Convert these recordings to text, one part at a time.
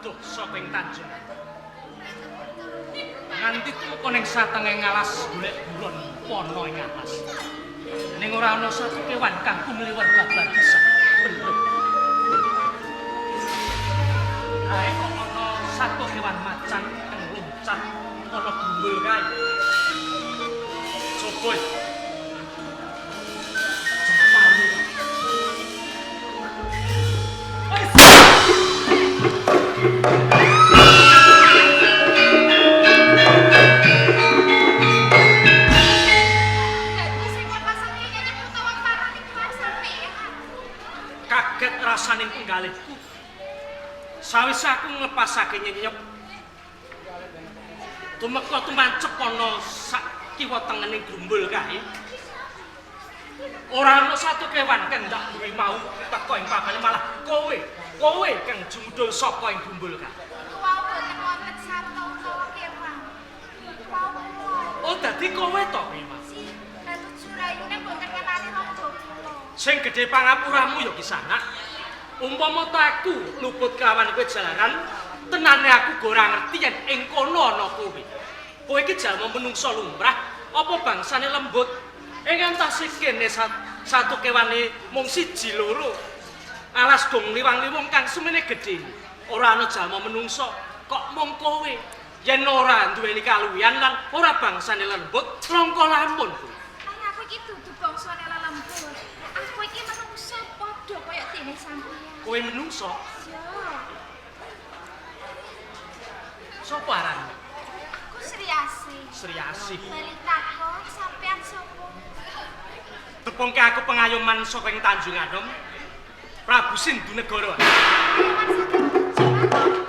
adoh saka ing Tanjung. Nganti tumeka ning satengahing alas golek buron wana ing alas. Ning ora ana satu kewan kang kumliwer babar bisa. Bener. Kae kok ana satu kewan macan kang loncat ana grumbul kae. Coba. Kaget rasaning penggalihku. Sawise aku nglepasake nyenyep, tumeka tumancep ana sak kiwa tengening grumbul kae. Ora ana satu kewan kang ndak duwe mau teka ing papane, malah kowe, kowe kang jumudul saka ing grumbul kae. Wau boten wonten sato utawa kewan. Wau kula. Oh, dadi kowe to kowe, Mas? Si Ratu Jurayune boten ngenali raja kula. Sing gedhe pangapuramu ya Kisanak. Umpama ta aku luput kelawan kowe jalaran, tenane aku ora ngerti yen ing kono ana kowe. Kowe iki jalma menungsa lumrah apa bangsane lembut? Ing antase kene satu kewane mung siji loro. Alas dong liwang-liwung kang semene gedhe. Ora ana jalma menungsa kok mung kowe. Yen ora duweni kaluwihan lan ora bangsane lembut, langka lamun kowe. Lan aku iki dudu bangsane lelembut. Aku iki menungsa padha kaya dene sampeyan. Kowe menungsa? Iya. Sopo aranmu? Aku Sri Asih. Sri Asih. Bali takon sampeyan sapa? Tepungke aku pengayoman saka ing Tanjung Anom, Prabu Sindhunegara. Pengayoman saking Tanjung Anom.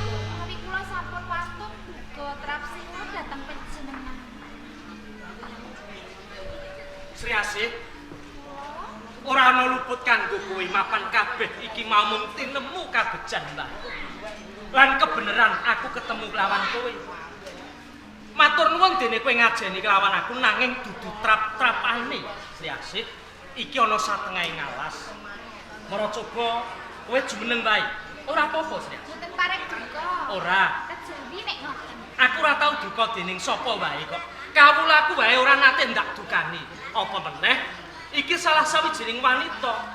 Menawi kula sampun wantun duga trap singa dhateng panjenengan. Sri Asih, ora ana luput kanggo kowe mapan kabeh iki mau mung tinemu kabejan wae. Lan kebeneran aku ketemu kelawan kowe. Matur nuwun dene kowe ngajeni kelawan aku nanging dudu trap-trapane. Sri Asih, iki ana satengahing alas. Mara coba kowe jumeneng wae. Ora apa-apa, Sri Asih. Mboten pareng duka. Ora. Kejawi nek ngoten. Aku ora tau duka dening sapa wae kok. Kawulaku wae ora nate ndak dukani. Apa meneh iki salah sawijining wanita.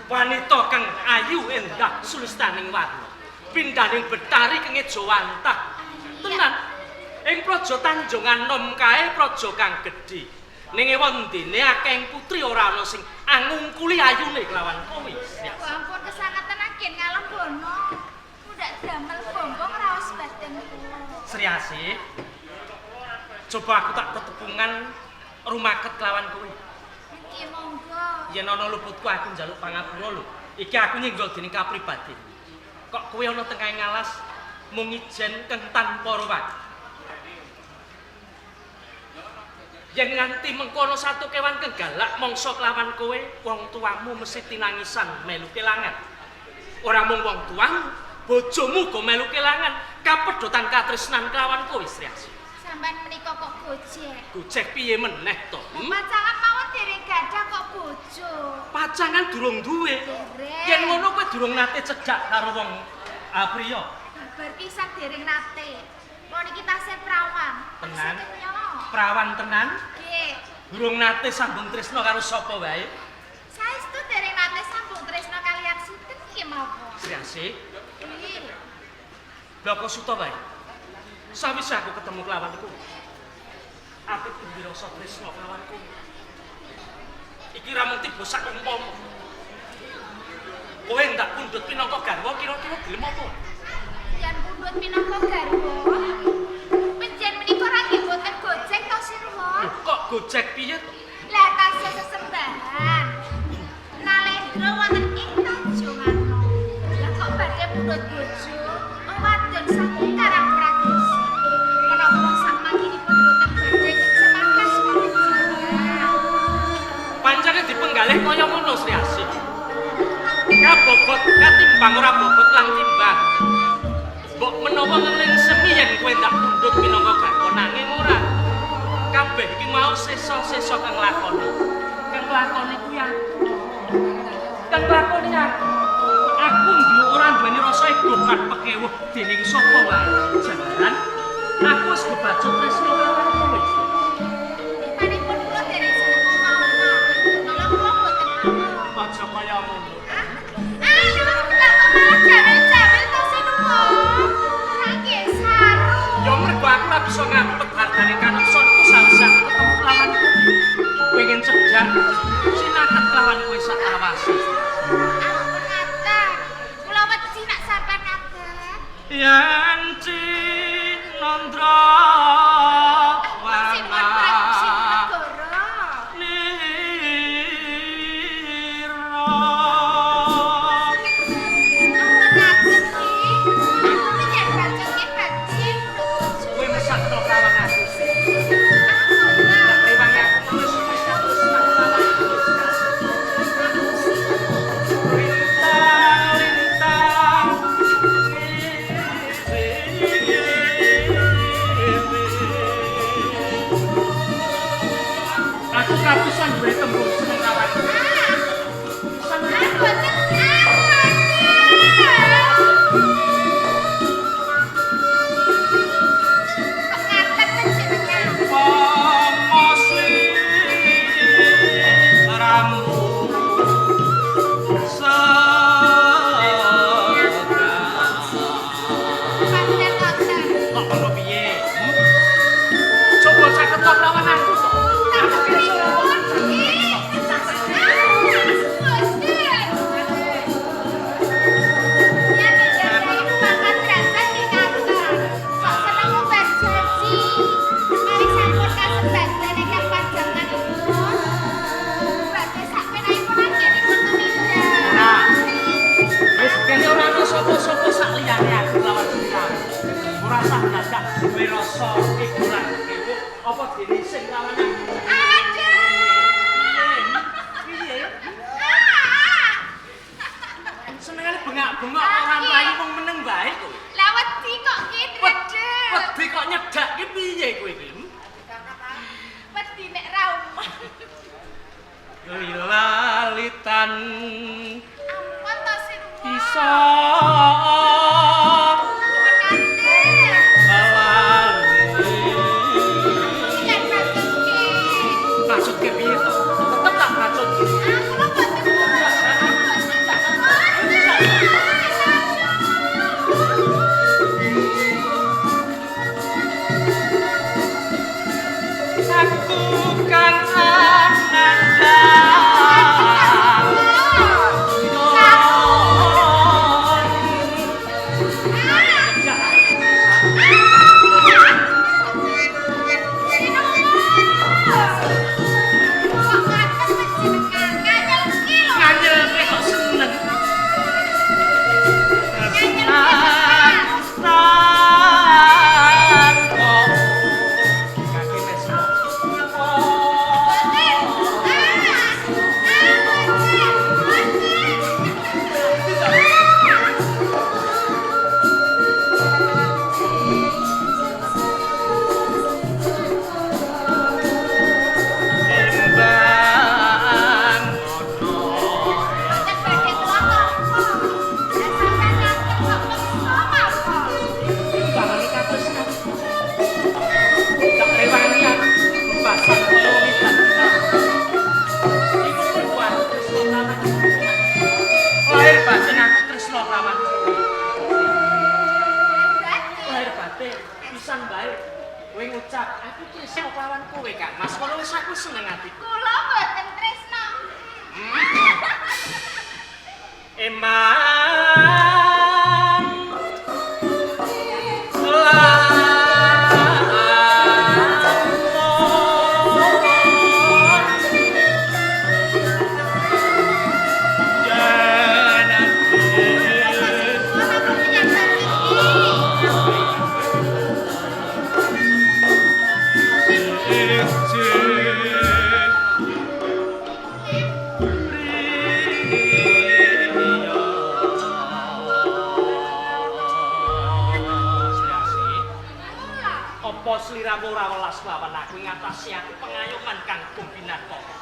Wanita kang ayu endah sulistaning warna. Pindhaning betari kang ejawantah. Tenan. Ing praja Tanjung Anom kae praja kang gedhe. Ning ewandene akeh putri ora ana sing angungkuli ayune kelawan kowe. Ya ampun kesangetan agen ngalembono. Mundhak damel bombong raos badan kula. Sri Asih. Coba aku tak tetepungan rumaket kelawan kowe. Nggih monggo. Yen ana luputku aku njaluk pangapura lho. Iki aku nyenggol dening kapribaden. Kok kowe ana tengahing alas mung ijen kang tanpa ruwat. Yen nganti mengkono satu kewan kang galak mangsa kelawan kowe, wong tuamu mesti tinangisan melu kelangan. Ora mung wong tuamu, bojomu uga melu kelangan, kapedhotan katresnan kelawan kowe, Sri Asih. Sampeyan menika kok gojek. Gojek piye meneh to? Pacangan mawon dereng gadah kok bojo. Pacangan durung duwe. Yen ngono kowe durung nate cedhak karo wong priya. Babar pisan dereng nate. Wong niki tasih prawan. Tenan. Prawan tenan? Nggih. Durung nate sambung tresna karo sapa wae? Saestu dereng nate sambung tresna kaliyan sinten iki mawon. Sri Asih. Nggih. Bloko suta wae. Sawise aku ketemu kelawan kowe, aku duwe rasa tresna kelawan kowe. Iki ra mung tiba sak umpama. Kowe ndak pundhut pinangka garwa kira-kira gelem apa? Yen pundhut pinangka garwa, penjen menika ra nggih boten gojek to sirwa? Kok gojek piye to? Lah tasih sesembahan. Nalendra wonten ing Tanjung Anom. Lah kok badhe pundhut bojo wadon saking Karangpradesa. Menapa sakmanginipun boten badhe nyemakas panjenengan? Pancene dipenggalih kaya ngono Sri Asih. Kabobot katimbang ora bobot lan timbang. Mbok menawa ngeling semi yen kowe ndak pundhut minangka garwa nanging ora. Kabeh iki mau sesa-sesa kang lakoni. Kang nglakoni kuwi aku. Kang nglakoni aku. Aku duwe ora duweni rasa ego lan pekewuh dening sapa wae. Jalaran aku wis kebacut tresno karo kowe. Panipun kula dereng seneng omah-omah. Mila kula mboten mawon. Aja kaya ngono. Aduh, lah kok malah jawil-jawil to sinuwun. Ora nggih saru. Ya mergo aku ora bisa ngapet hargane kaneksanku sawise aku ketemu lawan kowe. Pengen cedhak sinaket lawan kowe sak lawase. Ampun ngaten. Kula wedi nak sampean ngaten. Yen cinandra Sinuwun Prabu Sinegara. Nira. Ampun ngaten ki. Aku menyang bacot ki bajing bojo. Kowe mesakno lawan aku sih. Ampun lah. Rewangi aku wis wis terus nang lawan kowe. Aku sinuwun. Lintang lintang. Aku kapisan duwe tembung seneng lawan kowe. Ah, Pisan ah, boten. Ah, boten. Kok ngaten panjenengan? Pomo sliramu Pancen ngoten. Kok ngono piye? Coba caket tok lawan aku to. Aku ki iso ora Pripun? Ih, ah, boten. Ya dijajai makan derajat nggih ngaten. Sok seneng umbar janji. Menawi sampun kasebadan ingkang panjenenganipun. Badhe sakpenakipun anggenipun tumindak. Ora. Wis kene ora ana sapa-sapa sak liyane aku lawan sliramu. Ora sah dadak duwe rasa ego lan kewuh apa dene sing lawan aku. Aduh. Piye? Ah. Senengane bengak-bengok ora mlayu wong meneng wae kowe. Lah wedi kok ki dredeg. Wedi kok nyedak ki piye kowe iki? Wedi nek ra umum. Lilalitan Ampun to sinuwun. bisa Ampun ngaten. lali. Menyang bacot ki. Maksudke piye to? Tetep tak bacotke. Ah, kula boten purun. Aku kang ananda. Nganyelke kok seneng. Kaki mesno. Timbang ono. Timbangane katresnan. Tak rewangi aku bebasan kaya wong edan. Iku mergo aku tresno lawan kowe. Lahir batin aku tresno lawan kowe. Lahir batin pisan bae. Kowe ngucap aku tresno lawan kowe, Kang Mas. Kono wis aku seneng atiku. Kula boten tresno. Eman lamun Kula sampun menyang batin iki. Apa sliramu ora welas lawan aku ngatasi aku pengayoman kang gumbinarkara?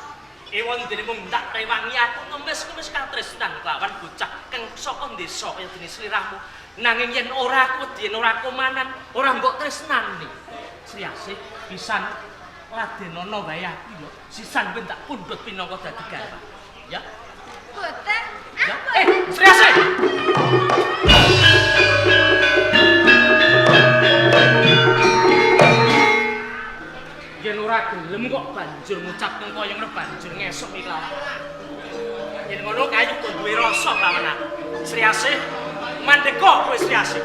Ewan dene mung ndak rewangi aku ngemis-ngemis katresnan kelawan bocah kang saka desa kaya dene sliramu. Nanging yen ora aku wedi yen ora komanan, ora mbok tresnani. Sri Asih pisan ladenono wae aku ya. Sisan ben tak pundhut pinangka dadi garwa. Ya. Boten. Ya. Sri Asih. Yen ora gelem kok banjur ngucap kang kaya ngono banjur ngesuk iki lawan. Yen ngono kayu kok duwe rasa lawan aku. Sri Asih, mandeka kowe Sri Asih.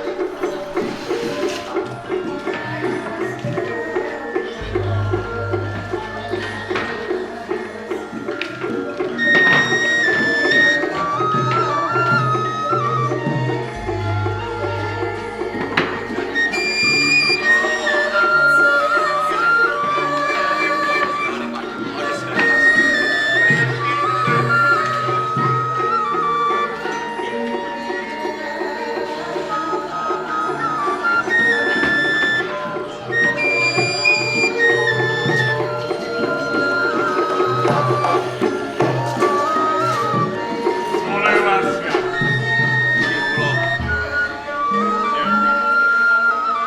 Mulai wasiat. Kula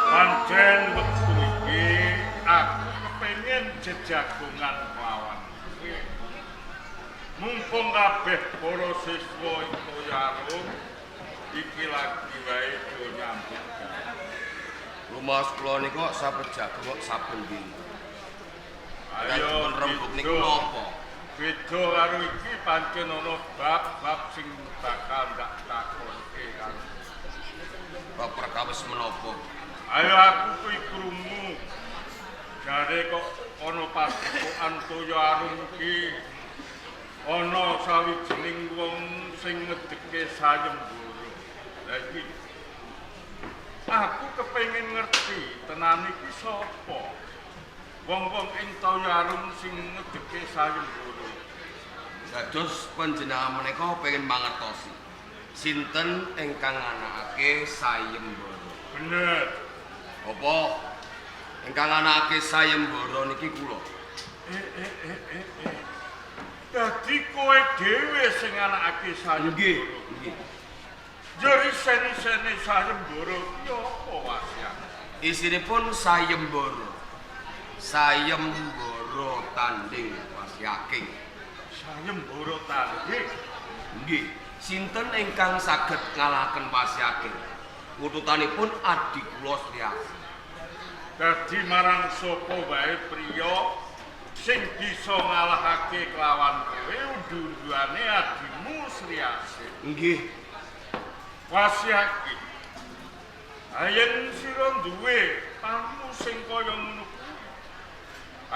Pancen wektu iki aku kepengin jejagongan kelawan kowe. Mumpung kabeh para siswa ing Toyarum iki lagi wae do nyambut gawe. Rumaos kula niku kok saben jago kok saben dinten. Ayo Dipun rembug niku beda. napa? Beda karo iki pancen ana bab-bab sing bakal ndak takonke karo. Bab perkawis menapa? Ayo aku kuwi krungu. Jare kok ana padepokan Toya Arum iki ana sawijining wong sing ngedeke sayembara. Lah iki aku kepengin ngerti tenan iki sapa? Wong-wong ing Toya Arum sing ngedeke sayembara. Dados panjenengan menika pengen mangertosi sinten ingkang nganakake sayembara. Bener. Apa ingkang nganakake sayembara niki kula? Eh. Dadi kowe dhewe sing nganakake sayembara. Nggih, nggih. Jare seni-seni sayembara ki apa wasiat? Isinipun sayembara. Sayembara tanding wasiaking. Sayembara tanding. Nggih, sinten ingkang saged ngalahaken wasiaking? Wututanipun adi kula Sri Asih. Dadi marang sapa wae priya sing bisa ngalahake kelawan kowe undu-unduane adimu Sri Asih. Nggih, Wasiake. Ayen sira duwe tamu sing kaya ngono kuwi.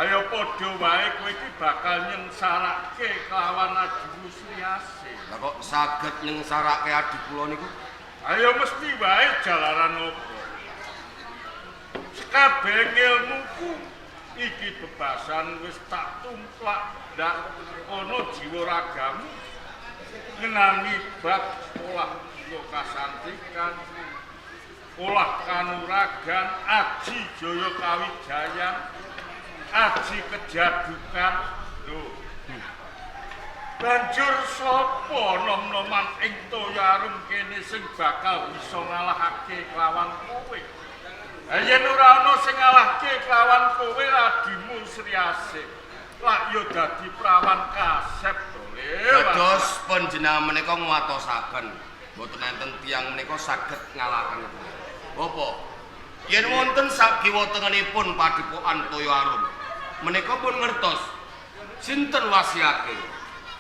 Ayo padha wae kowe iki bakal nyengsarake kelawan adimu Sri Asih. Lah kok saged nyengsarake adi kula niku? Ayo mesti wae jalaran apa? Sekabeh ilmuku iki bebasan wis tak tumplak ndak ana jiwa ragamu ngenani bab olah lokasantikan, olah kanuragan, aji jaya kawijayan, aji kejadukan. Lho. Banjur sapa nom-noman ing Toya Arum kene sing bakal bisa ngalahake kelawan kowe? Yen ora ana sing ngalahke kelawan kowe adimu Sri Asih. Lak ya dadi prawan kasep to, Le. Dados panjenengan menika nguwatosaken mboten enten tiyang menika saged ngalahaken kula. Bapak, yen wonten sakiwa tengenipun padepokan Toya Arum, menika pun ngertos sinten wasiate.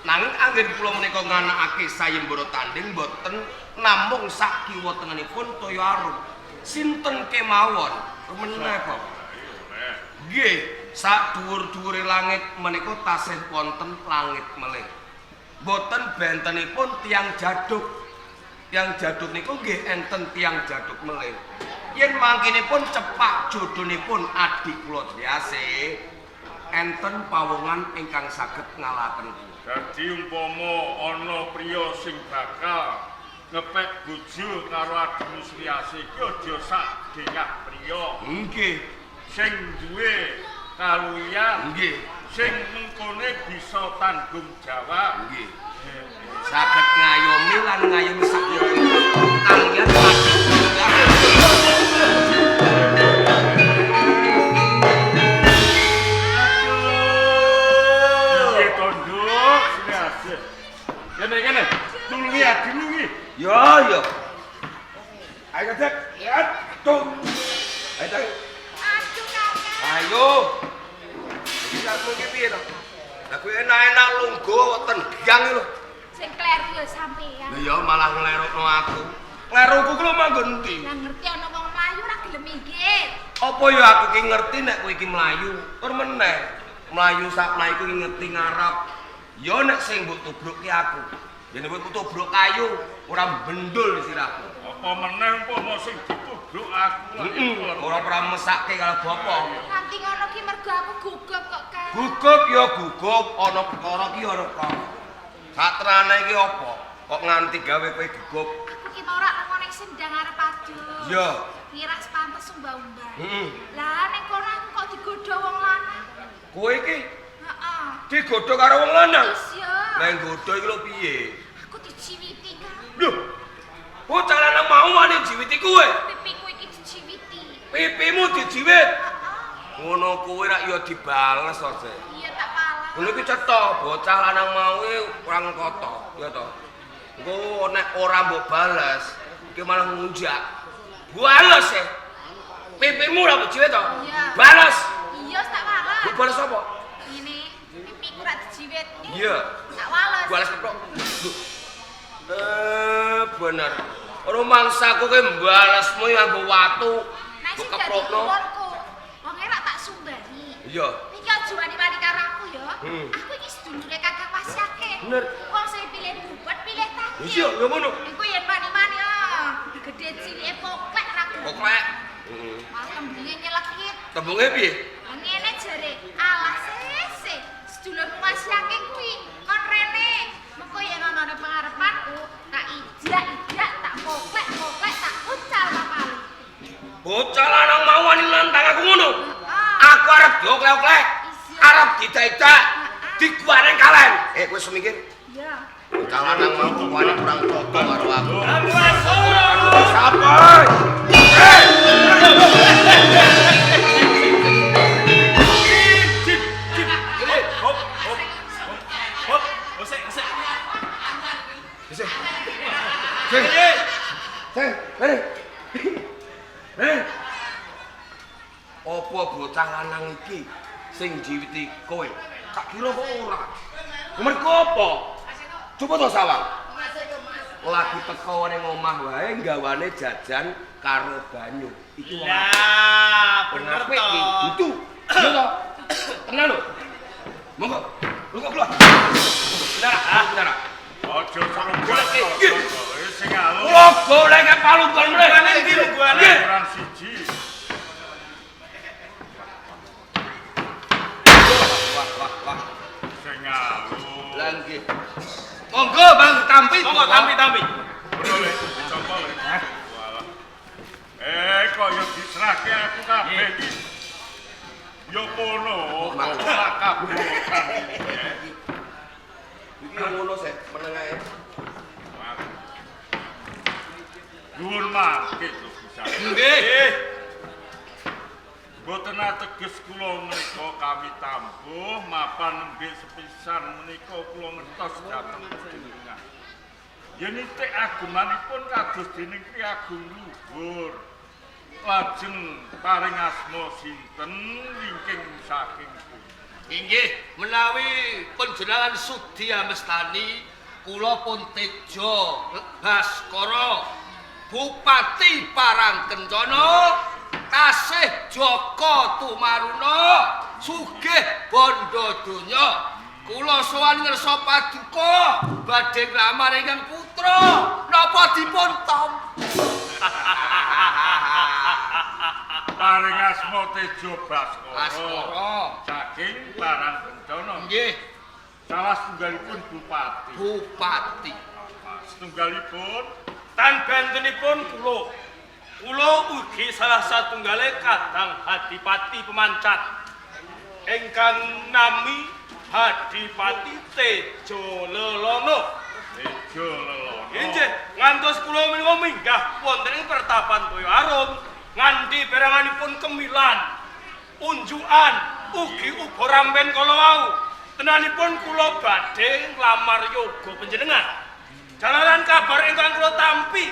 Nanging anggen kula menika nganakake sayembara tanding mboten namung sakiwa tengenipun Toya Arum. Sinten kemawon meneh, Bapak. Nggih, sak dhuwur-dhuwure langit menika tasih wonten langit melih. Mboten bentenipun tiyang jaduk. Tiyang jaduk niku nggih enten tiyang jaduk melih. Yen mangkinipun cepak jodhonipun adik kula Triasih, enten pawongan ingkang saged ngalahaken kula. Dadi umpama ana priya sing bakal ngepek bojo karo adimu Sri Asih iki aja sak dengah priya Nggih, sing duwe kaluwihan, nggih, Sing mengkone bisa tanggung jawab. Nggih. Saged ngayomi lan ngayomi sak kalian padha. Piye to, Nduk? Sini asih. Kene kene, tulungi adimu iki. Yo yo. Ayo Dek, ya tung. Ayo Dek. Aduh kakak. Ayo. Iki aku iki piye to? Lah kowe enak-enak lungguh tendang iki lho. Sing kleru ya sampean. Lah ya malah nglerokno aku. Kleruku ku lho manggon endi? Lah ngerti ana wong mlayu ora gelem minggir. Apa ya aku ki ngerti nek kowe iki mlayu? Tur meneh. Mlayu sak mlayu ki ngerti ngarep. Ya nek sing mbok tubruk ki aku. Yen mbok tubruk kayu ora bendul sirahku. Apa meneh umpama sing ditubruk aku lagi. Heeh, ora ora mesake karo bapa. Nganti ngono ki mergo aku gugup kok, Kang. Gugup ya gugup, ana perkara ki ana perkara. Satrane iki apa? Kok nganti gawe kowe gugup? Aku ki mau ora lunga ning sendang arep adus. Iya. Ngiras pantes umbah-umbah. Heeh. Lah ning kono aku kok digodha wong lanang. Kowe iki Heeh. digodha karo wong lanang. Wis ya. Lah nggodha iki lho piye? Aku diciwiti, Kang. Lho. Bocah lanang mau wani jiwiti kowe. Pipiku iki diciwiti. Pipimu dijiwit. Heeh. Ngono kuwi rak ya dibales aja. Iya tak pala. Ngono iki cetha, bocah lanang mau iki kurang koto, ya to. Engko nek ora mbok bales, iki malah ngunjak. Bales e. Pipimu ora mbok jiwit to? Iya. Bales. Iya tak wales. Mbok bales apa? Ngene, pipiku rak dijiwit. Iya. Tak wales. Bales keprok. Bener. Rumangsaku ki mbalesmu nganggo watu. Nek sing Mbok dadi keprokno. nuwunku, wonge rak tak sumbani. Iya. Niki aja wani-wani karo aku ya. Hmm. Aku iki sedulure Kakang Wasyake. Bener. Wong sing pilih bubet pilih takdir. Iya, ya ngono. Iku yen wani-wani ah, gede cilike poklek ra gelem. Poklek. Heeh. Malah tembunge nyelekit. Tembunge piye? Lah ngene jare, alah sese, sedulurmu Wasyake kuwi kon rene. Mengko yen ana ning pangarepanku, tak ijak-ijak, tak poklek-poklek, tak uncal papali. Bocah lanang mau wani nantang aku ngono. Heeh. Aku arep dioklek-oklek. Iya. Arep didak-idak. Diguareng kalen. Kowe semingkir. Iya. Bocah lanang mau wani kurang toto karo aku. Sampurasun. Sapa? Cip, cip. Hop, hop, hop, hop. Osek, osek. Sik. Sik. Sik, mari. Eh. Apa bocah lanang iki sing jiwiti kowe? Tak kira kok ora. Mergo apa? Coba to sawang. Lagi teko ning omah wae nggawane jajan karo banyu. Iki wong Lah, bener apik iki. to. Dudu. Iya to. Tenan lho. Monggo. Lu kok keluar. Benar, benar. Aja serunggas. Nggih. Sing alus. Kula golek palunggon meneh. Lungguhane ndi lungguhane? Nggih. Kurang siji. Wah, wah, wah. Sing alus. Lah nggih. Monggo Bang tampi. Monggo tampi tampi. Ngono le, dicoba le. Walah. Kok yo diserahke aku kabeh iki. Yo kono, kok ora kabeh. Iki yo ngono sik, meneng ae. Dhuwur mangke lho bisa. Nggih. Mboten ateges kula menika kami tambuh mapan nembe sepisan menika kula ngertos dhateng panjenengan. Yen itik agemanipun kados dening Ki Agung Luhur. Lajeng paring asma sinten wingking saking pundi. Inggih, menawi panjenengan sudi amestani, kula pun Tejo Baskara, Bupati Parangkencana, kasih Jaka Tumaruna, sugih bondo donya. Kula sowan ngersa paduka badhe nglamar ingkang putra, napa dipun tampa? Paring asma Tejo Baskara. Baskara. Saking Parangkencana. Nggih, Salah setunggalipun bupati. Bupati. Setunggalipun Tan bentenipun kula. Kula ugi salah satunggale kadang hadipati pemancat. Ingkang nami Hadipati Tejo Lelono. Tejo Lelono. Inggih, ngantos kula menika minggah wonten ing pertapan Toyo Arum nganti peranganipun kemilan, unjukan, ugi uga rampen kala wau. Tenanipun kula badhe nglamar yoga panjenengan. Jalaran kabar ingkang kula tampi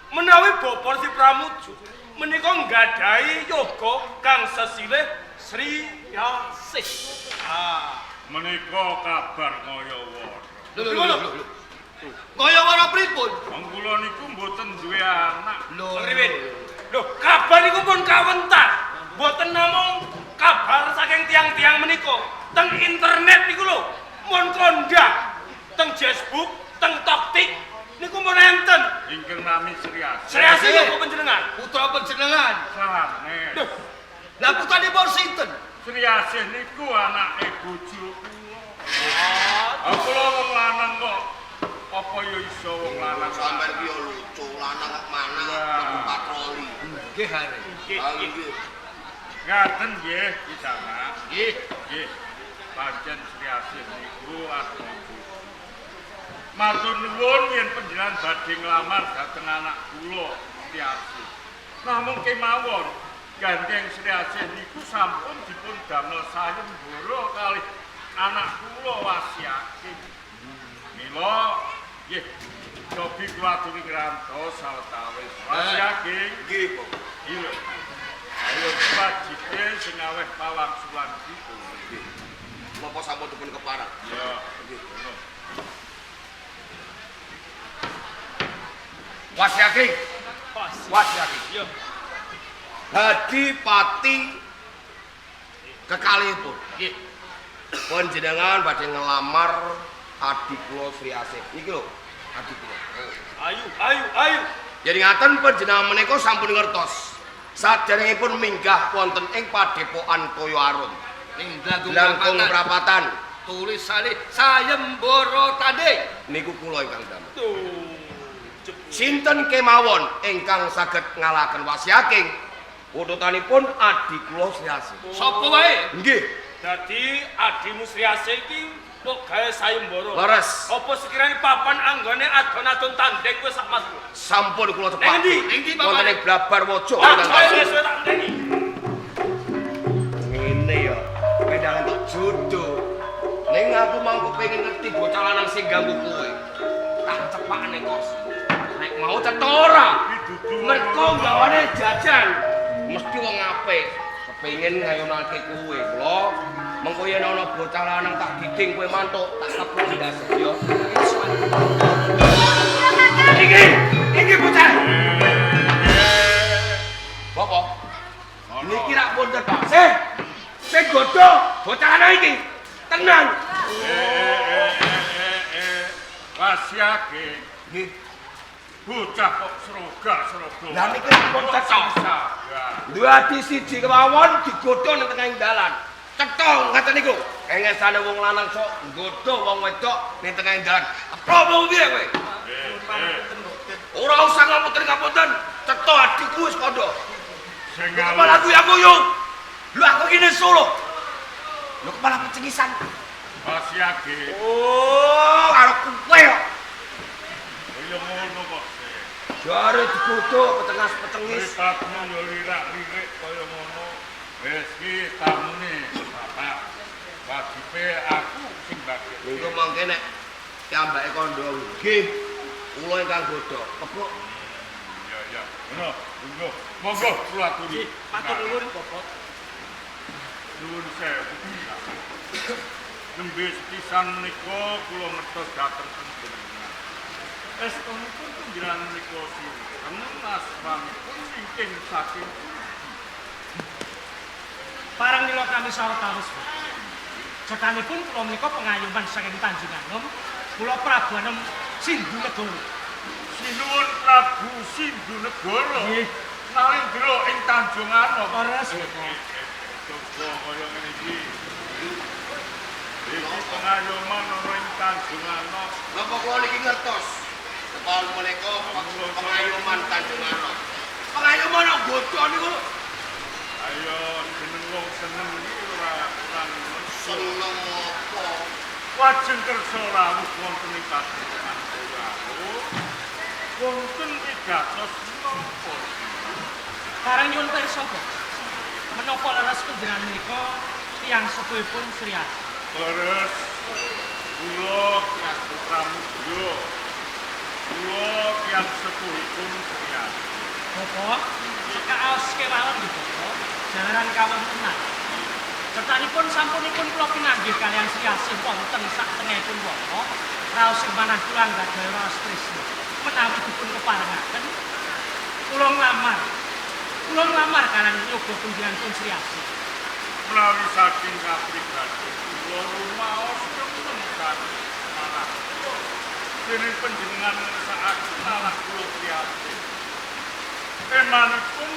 menawi Bapak Resi Pramuja menika nggadahi yoga kang sesilih Sri Yasih. Ah, Menika kabar kaya wara. Lho lho lho. Kaya wara pripun? Wong kula niku mboten duwe anak. Lho, Priwen? Lho, kabar niku pun kawentar. Mboten namung kabar saking tiang-tiang menika. Teng internet niku lho, mun kondang. Teng Facebook, teng Toktik niku mun enten. Ingkang nami Sri Asih. Sri Asih lho panjenengan. Putra panjenengan. Sanes. Lho, Lah putranipun sinten? Sri Asih niku anake bojo kula. Ah, kula wong lanang kok apa ya iso wong lanang Sampeyan ki yo lucu, lanang kok manah mlebu patroli. Nggih, Hare. nggih, Ah, nggih. nggih. Ngaten nggih Ki Sanak. Nggih. Nggih. Pancen Sri Asih niku adine bojo. Matur nuwun yen panjenengan badhe nglamar dhateng anak kula Sri Asih. Namung kemawon gandeng Sri Asih niku sampun dipun damel sayembara kalih anak kula Wasiaking. Mila nggih cobi kula aturi ngrantos sawetawis Wasiaking. Nggih, Bapak. Iki lho. Ayo wajibe sing aweh pawangsulan iki kowe. Nggih. Napa sampun dipun kepareng? Ya, Nggih. ngono. Wasiaking, Pas. wasiaking. Yo. Hadipati kekalihipun. Nggih. Panjenengan badhe ngelamar adik kula Sri Asih. Niki lho, adik kula. Ayo, ayo, ayo. Jadi ngaten panjenengan menika sampun ngertos. Saderengipun minggah wonten ing padepokan Toyo Arum. Ing Blangkung Langkung Prapatan. prapatan Tulisane sayembara tanding. niku kula ingkang damel. Tuh. Sinten kemawon ingkang saged ngalahaken Wasiaking? Pututanipun adi kula Sri Asih. Sapa wae? Nggih, Dadi adimu Sri Asih iki mbok gawe sayembara. leres. Apa sekiranya papan anggone adon-adon tanding kowe sak mas? Sampun kula Ning cepak. endi? Ning ndi Wonten papane? ing Blabar Waja Tak ingkang gawe kasih. suwe tak enteni. Ngene ya, kowe ndang entuk jodoh. Ning aku mau kepengin ngerti bocah lanang sing ganggu kowe. Tak cepakne kursi. Nek mau cetha ora? Iki dudu Mergo gawane jajan. Mesti wong apik. Kepengin ngayonake kowe. Kula mengko yen ana bocah lanang tak diding kowe mantuk, tak kepuk ndase ya. Iki, iki bocah. Bapak, niki rak pun cetha. Sih. Sing godho bocah lanang iki. Tenang. Wasiaking. Nggih. Bocah kok seroga-seroga. Lah niki rak pun cetha. Duwe adi siji kemawon digodho ning tengahing dalan. Cetha ngaten niku. Engesane wong lanang sok nggodho wong wedok ning tengahing dalan. Apa piye kowe? Ora usah ngapunten-ngapunten. Cetha adikku wis kandha. Sing Kepala aku ya guyung. Lho aku iki nesu lho. Lho kepala pecengisan. Wasiaking. Oh, karo kowe kok. Kaya ngono kok. Jare digodho pecengas-pecengis. Mripatmu yo lirak-lirik kaya ngono. Wis iki tamune Bapak. Wajibe aku sing bagek. Mengko mangke nek piyambake kandha nggih kula ingkang godho. Kepuk Ya ya. Ngono, monggo. Monggo kula aturi. Nggih, matur nuwun Bapak. Nuwun sewu. Nembe sepisan menika kula ngertos dhateng panjenengan. Estunipun panjenengan menika sinten asmanipun ingkang saking Parang nila kami sawetawis. Cetanipun kula menika pengayoman saking Tanjunganom, kula Prabu Anom Sindhu Negara. Sinuwun Prabu Sindhu Negara. Nggih. Narendra ing Tanjung Anom. Leres, Bapak. Coba kaya ngene iki. Iki pengayoman ana ing Tanjung Anom. Napa kula niki ngertos? Kepala menika pengayoman Tanjung Anom. Pengayoman kok godho niku Ayo jeneng wong seneng iki ora kurang Seneng apa? Lajeng kersa rawuh wonten ing padepokan Toyo. Wonten wigatos menapa? Barang nyuwun pirsa, Bapak. Menapa leres panjenengan menika tiyang sepuhipun Sri Asih? Leres kula Kyai Pramudya. Kula tiyang sepuhipun Sri Asih. Bapak, sekaos kewalon nggih Bapak, jalaran kawontenan. Sertanipun sampunipun kula pinanggih kaliyan Sri Asih wonten sak tengahipun wana, raos ing manah kula nggadhahi raos tresna. Menawi dipun keparengaken, kula nglamar. Kula nglamar kaliyan yoga panjenenganipun Sri Asih. Menawi saking kapribaden kula rumaos remen saking manah kula. Dening panjenengan ngersakaken anak kula Sri Asih. Emanipun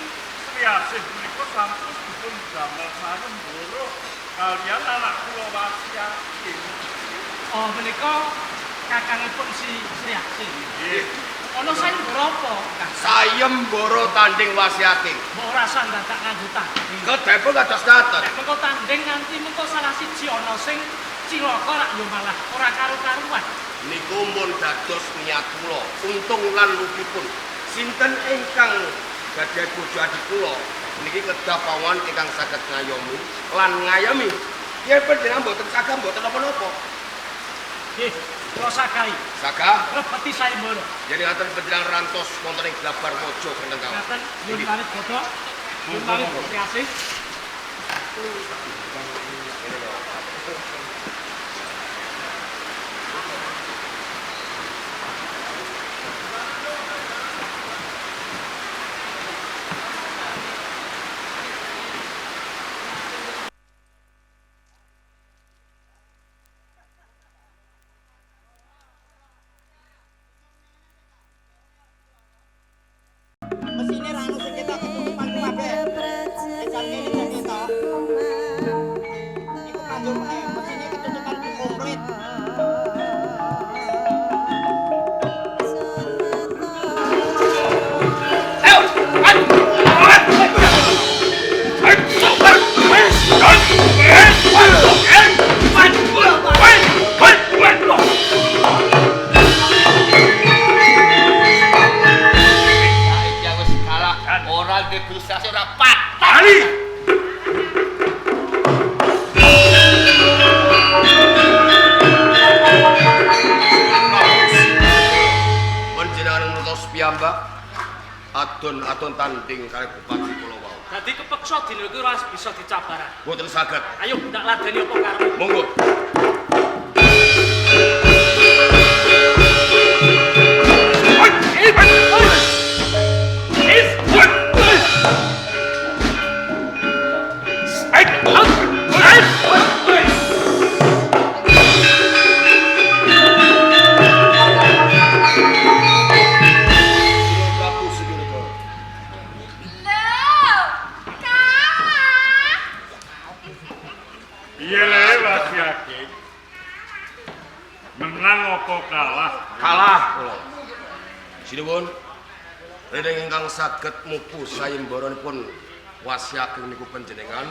Sri Asih menika sampun dipun damel sayembara kaliyan anak kula Wasiaking. Oh, menika kakangipun si Sri Asih. Nggih. Ana sayembara apa, Kang? Sayembara tanding Wasiaking. Mbok ora usah ndadak nganggo tanding. Kedhepun kados ngaten. Nek mengko tanding nganti mengko salah siji ana sing cilaka rak ya malah ora karu-karuan. Niku mun dados niat kula, untung lan rugipun. Sinten ingkang gadhahi bojo adik kula niki kedah pawon ingkang saged ngayomi lan ngayomi. Yen panjenengan mboten saged mboten napa-napa. Nggih, kula sagahi. Sagah Rebeti sayembara. Jadi ngaten panjenengan rantos wonten ing Glabar Mojo kenteng kawon. Ngaten nyuwun pamit Bapak. Nyuwun pamit Sri Asih. Mesine ra ono sing ketok ketutupan kabeh. Nek kene jek ketok. Iku panjur ae, mesine ketutupan komplit. Saiki wis kalah, ora negosiasi ora patah. Ali. Panjenengan ngertos piyambak adon-adon tanding kali bupati kula wau. Dadi kepeksa dina iki ora bisa dicabaran. Mboten saged. Ayo ndak ladeni apa karepmu. Monggo. Prabu Suryonegara. Lho, kalah. Piye le Wasiaking? Menang apa kalah? Kalah kula. Sinuwun. Rening ingkang saged mupu sayembaranipun Wasiaking niku panjenengan.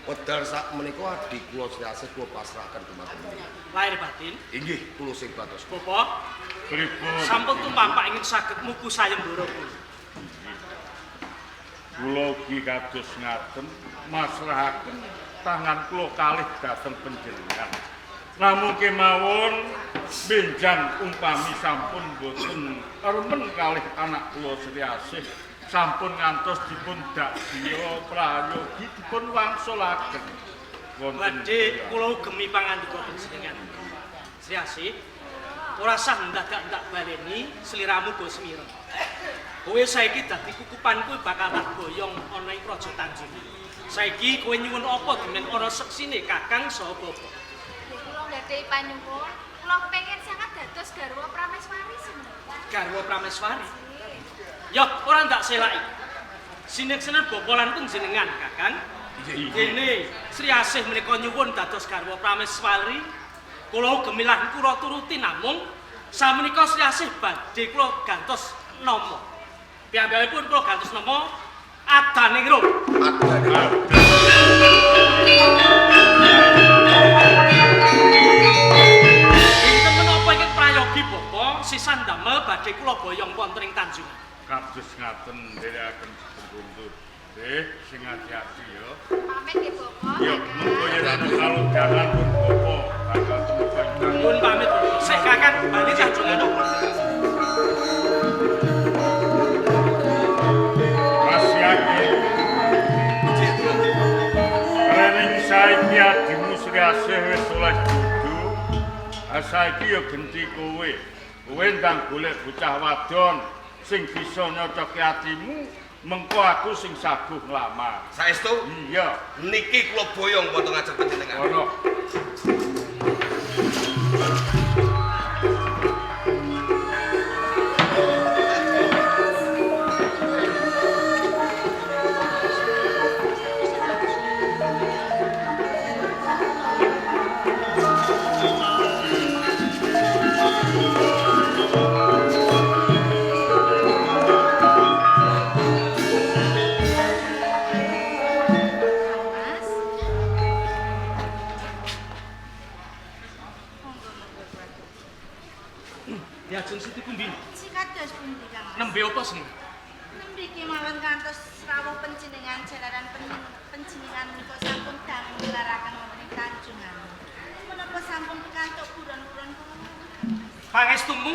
Wedal sak menika adhi kula Sri Asih kula pasrahaken dumateng panjenengan. Lahir batin. Inggih, kula sing batos. Bapak, Pripun? sampun tumampak ingin saged mupu sayembara kula. Kula ugi kados ngaten masrahaken tangan kula kalih dhateng panjenengan. Namung kemawon benjang umpami sampun boten remen kalih anak kula Sri Asih sampun ngantos dipun dakya prayogi dipun wangsulaken. Wonten Badhe kula ugemi pangandika panjenengan. Sri Asih, ora sah ndadak-ndak baleni sliramu go semira. Kowe saiki dadi kukupanku bakal tak boyong ana ing Praja Tanjung. Saiki kowe nyuwun apa demen ana seksine Kakang saha Bapak. Kula nggadahi panyuwun, kula pengen sangat dados garwa Prameswari semono. Garwa Prameswari. Yo, ora ndak selaki. Sineksenen bapa lan panjenengan, Kakang. Dene Sri Asih menika nyuwun dados garwa Prameswari. Kula ugemi lan kula turuti namung samenika Sri Asih badhe kula gantos nama. Piyambakipun kula gantos nama Adane ngro. Adane. Dinten menapa ingkang prayogi Bapak sisan damel badhe kula boyong wonten ing Tanjung. Kados ngaten nderekaken sepundhut. Sing ati-ati ya. Pamit nggih Bapak. Ya, mengko yen ana kalodhangan pun Bapak bakal tumeka ing Tanjung. Pun pamit Bapak. Sik Kakang bali Tanjung anu. Mas yakin Rening saiki adimu Sri Asih wis oleh bodho. Ah saiki ya genti kowe. Kowe ndang golek bocah wadon sing bisa nyocoki atimu, mengko aku sing saguh nglamar. Saestu Iya, niki kula boyong wonten ngajeng panjenengan. ono. Mas. Monggo monggo Prabu. Diajeng Siti Kumbini. Sikados pundi Kang Mas? Nembe apa sing? Nembe kemawon kantos rawuh panjenengan jalaran panjenengan menika sampun dangu nglaraken wonten ing Tanjungan. Menapa sampun pikantuk buron-buron kula? Pangestumu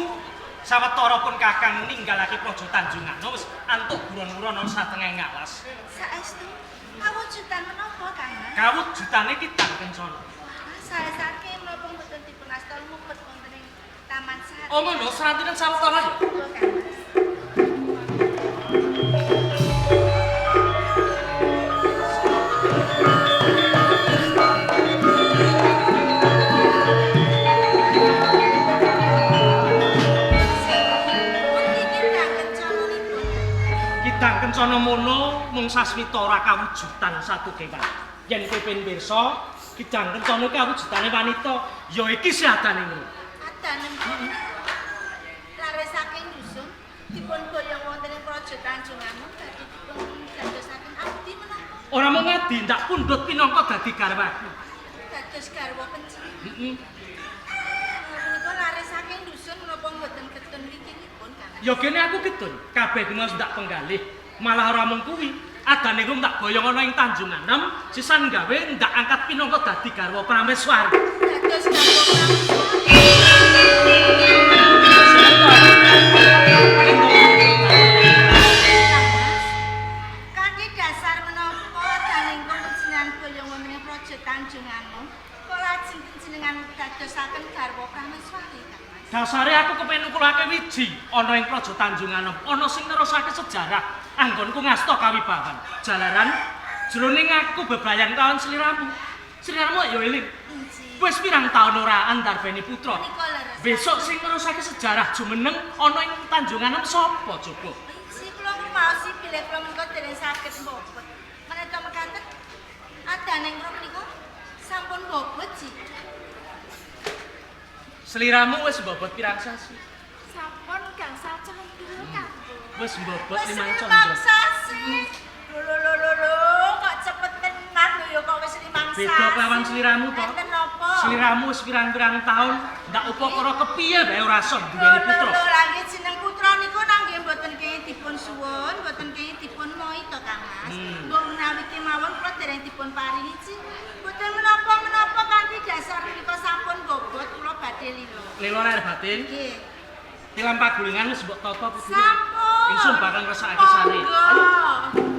sawetara pun Kakang ninggalake Praja Tanjungano wis antuk buron-buron ana satengahing alas. Saestu kawujudan menapa Kang Mas? Kawujudane kidang kencana. Wah, saesake menapa mboten dipun asta lumebet wonten ing Taman Sari. Oh ngono, srantinan sawetara ya. Monggo Kang Mas. Pundi kidang kencananipun? Kidang kencana mono mung sasmita ora kawujudan satu kewan. Yen kowe pengin pirsa, kidang kencana kawujudane wanita, ya iki seadane ngono. Adane lare saking dusun dipun boyong wonten ing Praja Tanjunganom badhe dipun dadosaken abdi menapa Ora mung ngadi ndak pundhut pinangka dadi garwaku. dados garwa panjenengan. Heeh. Menika lare saking dusun menapa mboten ketun wikinipun Kang Mas? Ya kene aku ketun, kabeh kuwi wis ndak penggalih. Malah ora mung kuwi, adane ku ndak boyong ana ing Tanjunganom, sisan gawe ndak angkat pinangka dadi garwa Prameswari. Dados garwa Prameswari. Kang Mas, kanthi dasar menapa adanipun panjenengan boyong wonten ing Praja Tanjunganom kok lajeng panjenengan dadosaken garwa Prameswari Kang Mas? Dasare aku kepengin ngumpulake wiji ana ing Praja Tanjunganom, ana sing nerusake sejarah anggonku ngasta kawibawan. Jalaran jroning aku bebrayan kawan sliramu. Sliramu ya eling. Injih. Wis pirang taun ora andarbeni putra. Menika leres. Besok sing nerusake sejarah jumeneng ana ing Tanjunganom sapa coba? Injih kula ngrumaosi bilih kula menika dereng saged mbobot. Menika mekaten adane kula menika sampun bobot ji. Sliramu wis mbobot pirang sasi? Sampun gangsal candra Kang. Wis mbobot Wis limang limang candra. sasi. Lho lho lho lho lho, kok cepet tenan lho ya kok wis limang sasi. Beda kelawan sliramu to. Enten napa? Sliramu wis pirang-pirang taun ndak upakara kepiye bae ora son Lho duweni lho putra. lho, lha nggih jeneng putra niku nangge mboten kenging dipun suwun, mboten kenging dipun moi to Kang Mas. Mbok menawi kemawon kula dereng dipun paringi ji. Mboten menapa-menapa kanthi dasar menika sampun bobot kula badhe lilo. Lilo lahir batin, Nggih. tilam pagulingan wis mbok tata kudu. Sampun. Ingsun bakal ngrasakake sare. Monggo.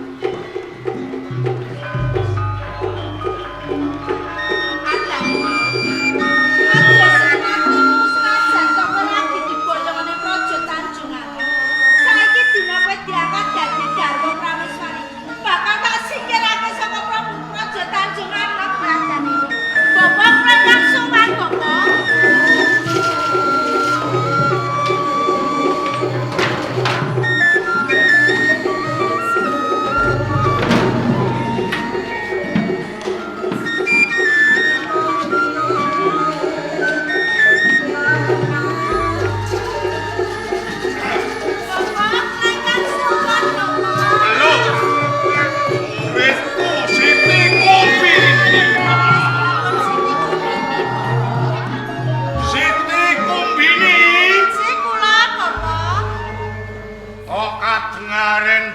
Aja senatimu senajan to kowe lagi diboyong ning Praja Tanjunganom. Saiki dina kowe diangkat dadi garwa Prameswari. Bakal tak singkirake saka Praja Tanjunganom bradane. Bapak kula ingkang sowan, Bapak.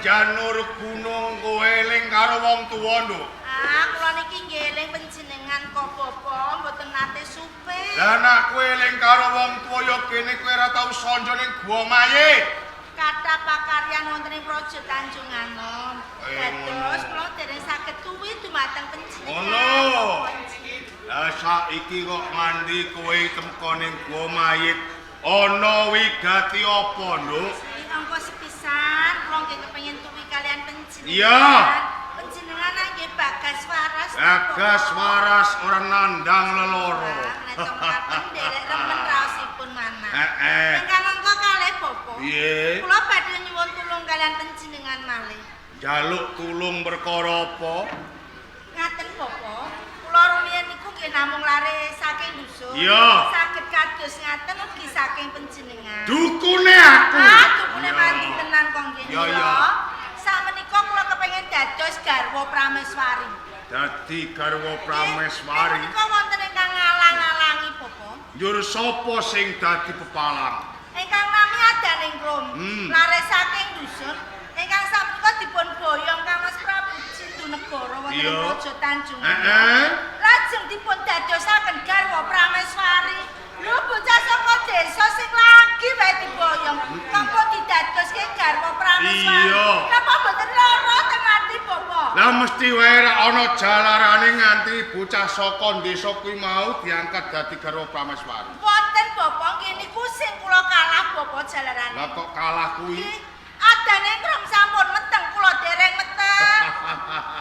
Janur gunung kowe eling karo wong tuwa, Nduk. Ah, kula niki nggih eling panjenengan kok Bapak mboten nate supe. Lah nek kowe eling karo wong tuwa ya kene kowe ora tau sonjo ning gua mayit. Kathah pakaryan wonten ing Praja Tanjung Anom. Dados kula dereng saged tuwi dumateng panjenengan. Ngono. Lah saiki kok nganti kowe temko ning gua mayit ana wigati apa, Nduk? Angka sepisan kula nggih kepengin tuwi kalian panjenengan. Iya. Panjenengan nggih bagas waras. Bagas waras ora nandang leloro. Menawa mekaten nderek remen raosipun manah. Heeh. Ingkang angka kalih Bapak. Piye? Kula badhe nyuwun tulung kalian panjenengan malih. Njaluk tulung perkara apa? Ngaten Bapak, kula rumiyin niku nggih namung lare saking dusun. Iya. Saged kados ngaten ugi saking panjenengan. Dukune aku. Ah, dukune mandi tenan kok nggih. Iya, iya. Sakmenika kula kepengin dados garwa prameswari. Dadi garwa prameswari. Menika wonten ingkang ngalang-alangi Bapak. Njur sapa sing dadi pepalang? Ingkang nami Adaningrum, lare saking dusun ingkang sakmenika dipun boyong Kang Mas Prabu Sindunegara wonten ing Praja Tanjung. Heeh. Lajeng dipun dadosaken garwa prameswari. Lho bocah saka desa sing lagi wae diboyong, kok didadoske garwa prameswari. Iya. Napa mboten lara teng ati Bapak? Lah mesti wae ra ana jalarane nganti bocah saka desa kuwi mau diangkat dadi garwa prameswari. Wonten Bapak nggih niku sing kula kalah Bapak jalarane. Lah kok kalah kuwi? Adaningrum sampun meteng kula dereng meteng.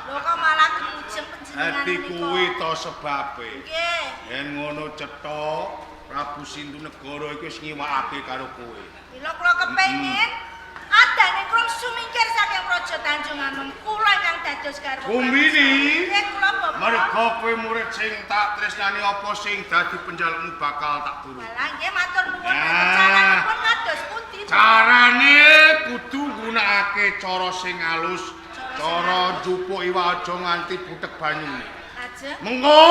Lho kok malah gemujeng panjenengan Dadi menika. kuwi to sebabe. Nggih. Yen ngono cetha Prabu Sindunegara iki wis ngiwakake karo kowe. Mila kula kepengin Adaningrum sumingkir saking Praja Tanjung Anom. Kula ingkang dados garwa. Kumbini. Nggih kula Bapak. Merga kowe murid sing tak tresnani apa sing dadi penjalukmu bakal tak turuti. Walah nggih matur nuwun. Nah. Caranipun kados pundi? Carane kudu nggunakake cara sing alus, cara njupuk iwak aja nganti butek banyune. Lajeng Mengko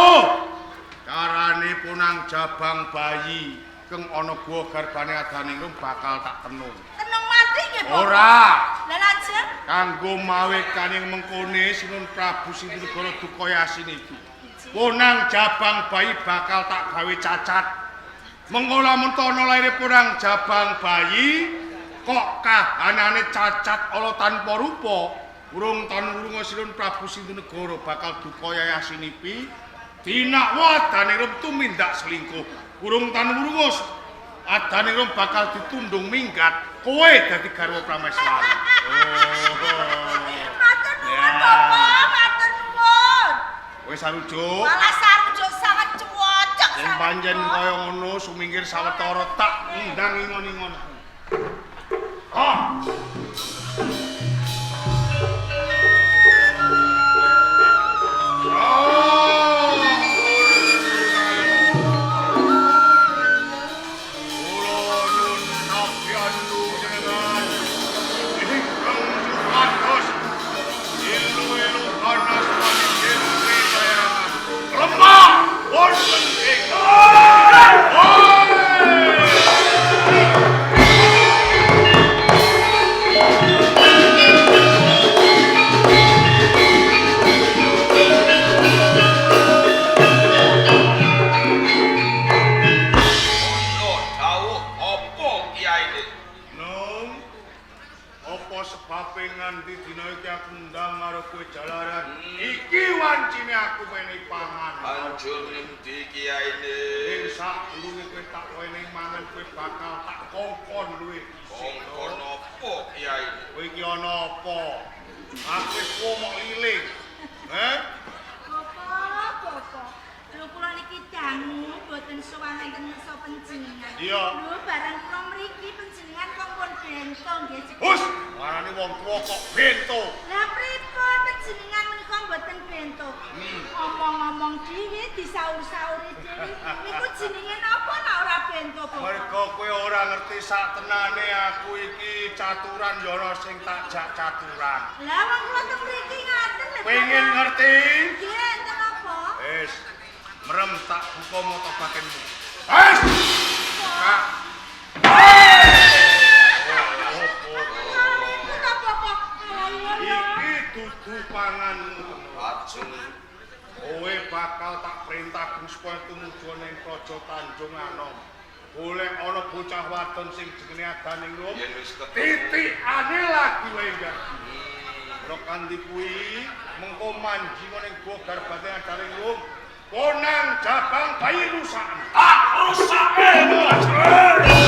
carane punang jabang bayi keng ana gua garbane Adaningrum bakal tak tenung. Tenung mati nggih Bapak. Ora. Lah lajeng Kanggo mawe kaning mengkone Sinun Prabu Sindunegara duka yasin iki. Punang jabang bayi bakal tak gawe cacat. Mengko lamun tono laire punang jabang bayi kok kahanane cacat ala tanpa rupa, urung tan urunga Sinun Prabu Sindunegara bakal duka yasinipi dinakwa Adaningrum tumindak selingkuh. Urung tan urunga Adaningrum bakal ditundung minggat, kowe dadi garwa prameswari. Oh. Matur nuwun Bapak, matur nuwun. Wis sarujuk. Malah sarujuk sangat cuwocok. Yen pancen kaya ngono sumingkir sawetara tak ndang ingon-ingonku. Ah. Golek ana bocah wadon sing jenenge Adaningrum. Yen wis ketemu. Titikane lagi wae enggak. Ora kanthi kuwi mengko manji ning gua garbate Adaningrum. Konang jabang bayi rusak. Tak rusake.